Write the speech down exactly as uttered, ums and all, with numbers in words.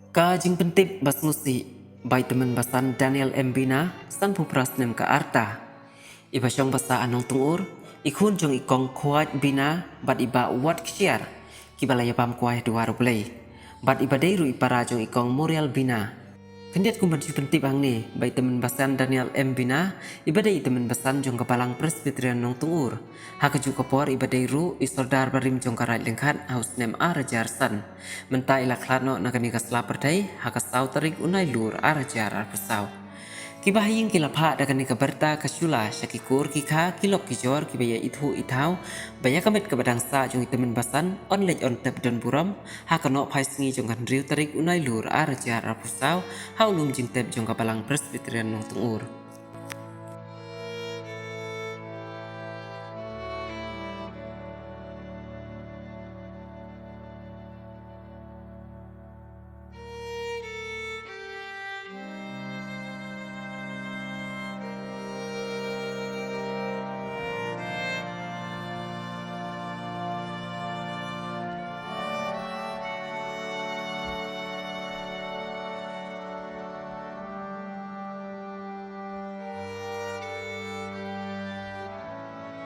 Ka jingpyntip ba sngewsih ba i tymmen basan Daniel M Bina, sanphew phra snem ka rta, iba shong basa ha Nongtyngur, i khun jong i kong Khwaj Bina bad i bah Wat Ksiar, kiba la ïabam kwai ha duwar U Blei, bad iba dei ruh i para jong i kong Murial Bina. Khyndiat kum ban shu pyntip hangne ba i tymmen basan Daniel M Bina, iba dei i tymmen basan jong ka Balang Presbyterian Nongtyngur, ha kajuh ka por iba dei ruh i sordar barim jong ka Raid Lyngkhat ha u snem ar hajar san. Mynta i la khlad noh na kane ka sla pyrthei ha ka saw tarik u Nailur ar hajar arphew saw. Kiba ha ïing ki la phah da kane ka bynta ka shula sha ki kur ki kha, ki lok ki jor, kiba ïa ithuh ithaw ba ïa ka met kaba dang sah jong i tymmen basan yn leit yn tep don burom ha ka nohphai sngi jong ka hynriew tarik u Nailur ar hajar arphew saw, ha u lum jingtep jong ka Balang Presbyterian Nongtyngur.